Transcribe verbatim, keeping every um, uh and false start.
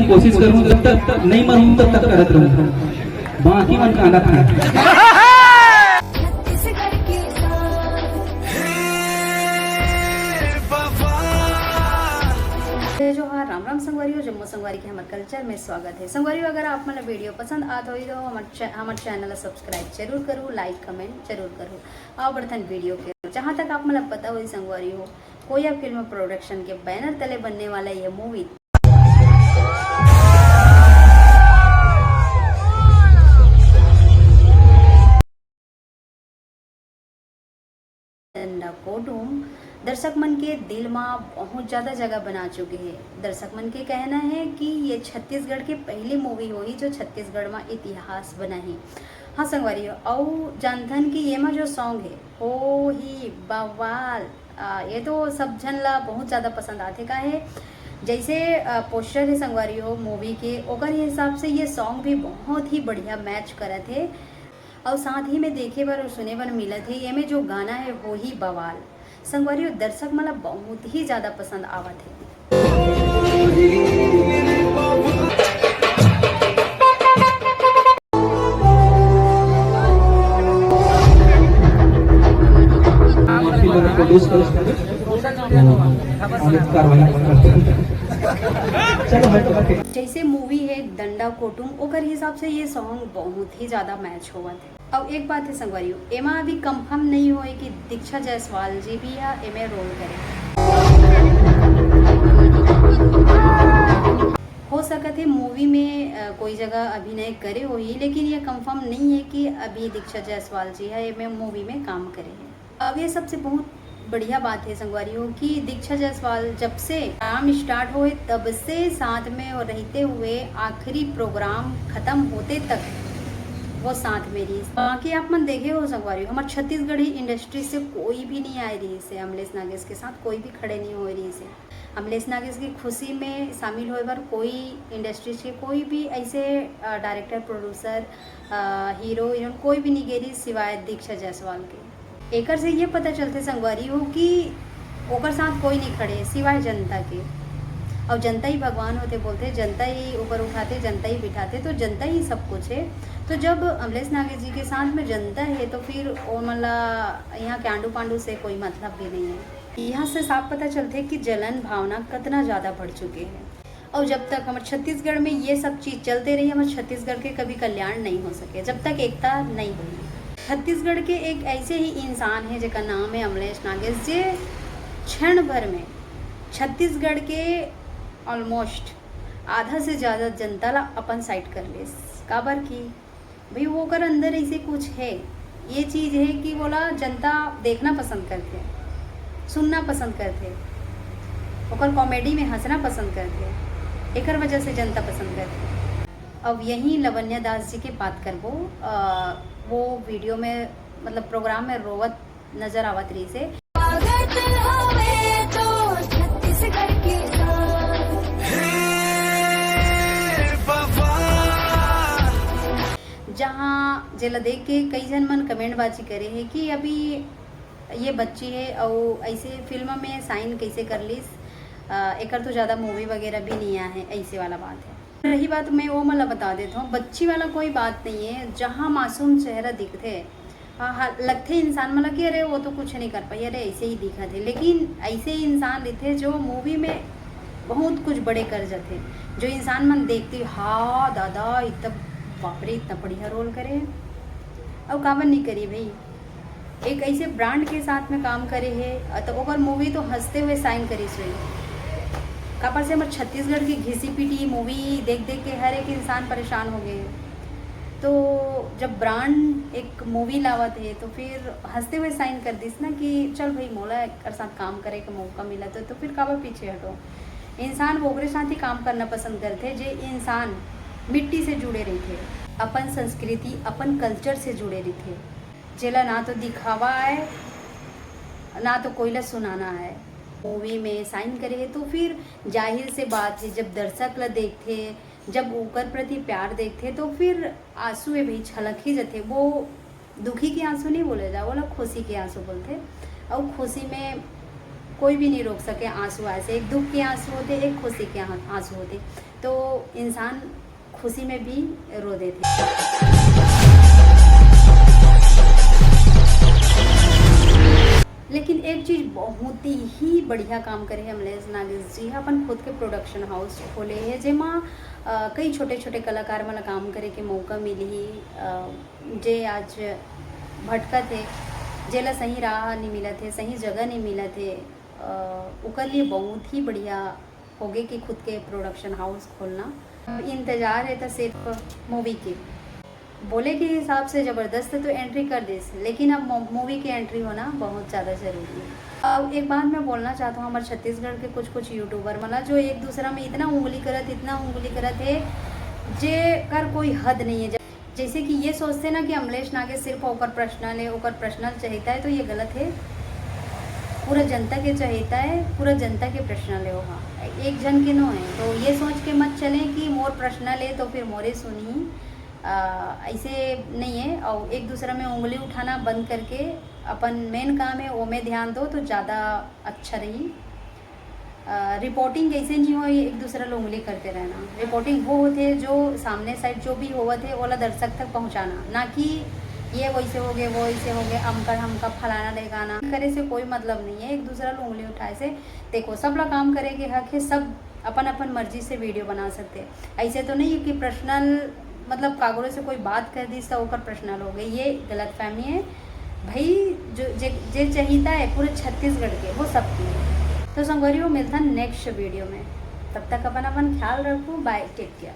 कोशिश करूँ, जब तक नहीं मरूँ तब तक करत रहूँ। बाकी मन कांदा खाए। जय जोहार, राम राम संगवारी हो, जम्मो संगवारी के हमर कल्चर में स्वागत है। संगवारी हो, अगर आप मन ला वीडियो पसंद आत होही तो हमर चै-, हमर चैनल ला सब्सक्राइब जरूर करू, लाइक कमेंट जरूर करू। आओ बढ़थन वीडियो के। जहाँ तक आप मन ला पता होही संगवारी हो, कोया फिल्म प्रोडक्शन के बैनर तले बनने वाला ये मूवी डंडा कोटुम दर्शक मन के दिल मा बहुत ज्यादा जगह बना चुके हे। दर्शक मन के कहना है कि ये छत्तीसगढ़ के पहली मूवी होही जो छत्तीसगढ़ मा इतिहास बनाही। हाँ संगवारी हो, अउ जानथन कि ये मा जो सॉन्ग है, हो ही बवाल। आ, ये तो सब झन ला बहुत ज्यादा पसंद आथे, का है जैसे पोस्टर है संगवारी हो मूवी के, ओकर हिसाब से ये सॉन्ग भी बहुत ही बढ़िया मैच करत है। और साथ ही में देखे बर और सुने बर मिलत है, ये में जो गाना है हो ही बवाल। संगवारी हो, दर्शक मन ला बहुत ही ज्यादा पसंद आवत है। प्रोड्यूस कर, तो आगे कार्रवाई करते हैं। चलो, हटो, हटो। जैसे मूवी है डंडा कोटुम, ओकर हिसाब से ये सॉन्ग बहुत ही ज्यादा मैच होवत है। अब एक बात है संगवारी हो, एमा अभी कंफर्म नहीं होए कि दीक्षा जायसवाल जी भी हा एमे रोल करे। हो सकत है मूवी में, अ, कोई जगह अभिनय करे होही, लेकिन ये कंफर्म नहीं है कि अभी दीक्षा जायसवाल जी हा एमे मूवी में काम करे है। अब ये सबसे बहुत बढ़िया बात है संगवारी हो कि दीक्षा जायसवाल जब से काम स्टार्ट होए तब से साथ में और रहते हुए आखिरी प्रोग्राम खत्म होते तक वो साथ में रही। बाकी आप मन देखे हो संगवारी हो, हमारे छत्तीसगढ़ी इंडस्ट्री से कोई भी नहीं आए रही से अमलेश नागेश के साथ, कोई भी खड़े नहीं हो रही से। अमलेश नागेश की खुशी में शामिल होए बर कोई इंडस्ट्री से कोई भी ऐसे, अ, डायरेक्टर, प्रोड्यूसर, अ, हीरो, हीरोइन कोई भी नहीं गे रही सिवाय दीक्षा जायसवाल के। एकर से ये पता चलथे संगवारी हो कि ओकर साथ कोई नहीं खड़े सिवाय जनता के। और जनता ही भगवान होथे बोलथे, जनता ही ऊपर उठाथे, जनता ही बिठाथे, तो जनता ही सब कुछ है। तो जब अमलेश नागेश जी के साथ में जनता है तो फिर ओमन ला यहाँ के आंडू पांडू से कोई मतलब भी नहीं है। यहाँ से साफ पता चलथे कि जलन भावना कितना ज्यादा बढ़ चुके हैं। और जब तक हमारे छत्तीसगढ़ में ये सब चीज चलते रही, हमारे छत्तीसगढ़ के कभी कल्याण नहीं हो सके, जब तक एकता नहीं होगी। छत्तीसगढ़ के एक ऐसे ही इंसान है जेकर नाम है अमलेश नागेश, जे क्षण भर में छत्तीसगढ़ के ऑलमोस्ट आधा से ज्यादा जनता ला अपन साइड कर लेस। काबर की भाई, वो ओकर अंदर ऐसे कुछ है, ये चीज है कि वोला जनता देखना पसंद करथे, सुनना पसंद करथे, ओकर कॉमेडी में हंसना पसंद करथे, एकर वजह से जनता पसंद करथे। अब यही लवन्या दास जी के बात करबो, अ, वो वीडियो में, मतलब प्रोग्राम में रोवत नजर आवत रहिस हे। स्वागत हवे तो छत्तीसगढ़ के शान। जहाँ जेला देख के कई झन मन कमेंट बाजी करे हे कि अभी ये बच्ची है और ऐसे फिल्म में साइन कैसे कर लीस, अ, एकर तो ज़्यादा मूवी वगैरह भी नहीं आया है, ऐसे वाला बात है। रही बात, मैं वो मला बता देता हूँ, बच्ची वाला कोई बात नहीं है, जहाँ मासूम चेहरा दिखथे, हाँ, हाँ, लगथे इंसान मन ला कि अरे वो तो कुछ नहीं कर पाई, अरे ऐसे ही दिखत हे, लेकिन ऐसे ही इंसान रहिथे जो मूवी में बहुत कुछ बड़े कर जाथे, जो इंसान मन देखथे, हाँ दादा, इतना, बाप रे, इतना बढ़िया रोल करे हे। अब काबर नहीं करी भाई, एक ऐसे ब्रांड के साथ में काम करे हे, तो ओकर मूवी तो हंसते हुए साइन करिस होही। काबर से हमर छत्तीसगढ़ की घिसी पिटी मूवी देख देख के हर एक इंसान परेशान हो गए। तो जब ब्रांड एक मूवी लावत हे तो फिर हंसते हुए साइन कर दिस ना कि चल भाई, मोला एकर साथ काम करे के मौका मिला तो, तो फिर काबर पीछे हटो। इंसान वो ओकरे साथ ही काम करना पसंद करथे जे इंसान मिट्टी से जुड़े रहिथे, अपन संस्कृति, अपन कल्चर से जुड़े रहिथे, जेला ना तो दिखावा आए, ना तो कोई ला सुनाना आए। मूवी में साइन करे हे तो फिर जाहिर से बात है, जब दर्शक ला देखथे, जब ओकर प्रति प्यार देखथे तो फिर आंसू ए भाई छलक ही जथे। वो दुखी के आंसू नहीं बोले जा, वो लोग खुशी के आंसू बोलथे। और खुशी में कोई भी नहीं रोक सके आंसू आए से। एक दुख के आंसू होथे, एक खुशी के आं-, आंसू होथे। तो इंसान खुशी में भी रो देथे। लेकिन एक चीज बहुत ही बढ़िया काम करे हे अमलेश नागेश जी ह, अपन खुद के प्रोडक्शन हाउस खोले हे, जेमा अ, कई छोटे-छोटे कलाकार मन ल काम करे के मौका मिलही, अ, जे आज भटकत हे, जेला सही राह नइ मिलत हे, सही जगह नइ मिलत हे, अ, ओकर लिए बहुत ही बढ़िया होगे कि खुद के प्रोडक्शन हाउस खोलना। इंतजार हे त सिर्फ मूवी के। बोले के हिसाब से जबरदस्त तो एंट्री कर दिस, लेकिन अब मू-, मूवी के एंट्री होना बहुत ज़्यादा ज़रूरी है। अब एक बात मैं बोलना चाहता हूँ, हमारे छत्तीसगढ़ के कुछ कुछ यूट्यूबर मन ला, जो एक दूसरा में इतना उंगली करत, इतना उंगली करत हे, जे कर कोई हद नहीं है। जैसे कि ये सोचते ना कि अमलेश नागेश सिर्फ ओकर पर्सनल है, ओकर पर्सनल चाहिता है, तो ये गलत है। पूरा जनता के चाहिता है, पूरा जनता के पर्सनल है वो। हाँ, एक जन के नो है, तो ये सोच के मत चलें कि मोर पर्सनल है तो फिर मोरे सुनी। आ, ऐसे नहीं है। और एक दूसरा में उंगली उठाना बंद करके अपन मेन काम है, वो में ध्यान दो तो ज़्यादा अच्छा रही। अ, रिपोर्टिंग कैसे नहीं हो, एक दूसरा ल उंगली करते रहना। रिपोर्टिंग वो होते जो सामने साइड जो भी होवत है, ओला दर्शक तक पहुंचाना, ना कि ये वैसे हो गए, वो ऐसे हो गए, अमका हमका, फलाना ढेकाना करे से कोई मतलब नहीं है। एक दूसरा ल उंगली उठाए से, देखो, सब ला काम करे के हक है, सब अपन अपन मर्जी से वीडियो बना सकते हैं। ऐसे तो नहीं है कि पर्सनल, मतलब, कागरो से कोई बात कर दी तो ओकर पर्सनल हो गई, ये गलत फहमी है भाई। जो जे, जे चाहिता है पूरे छत्तीसगढ़ के, वो सबकी है। तो संगवारी हो, मिलता नेक्स्ट वीडियो में, तब तक अपन अपन ख्याल रखो। बाय, टेक केयर।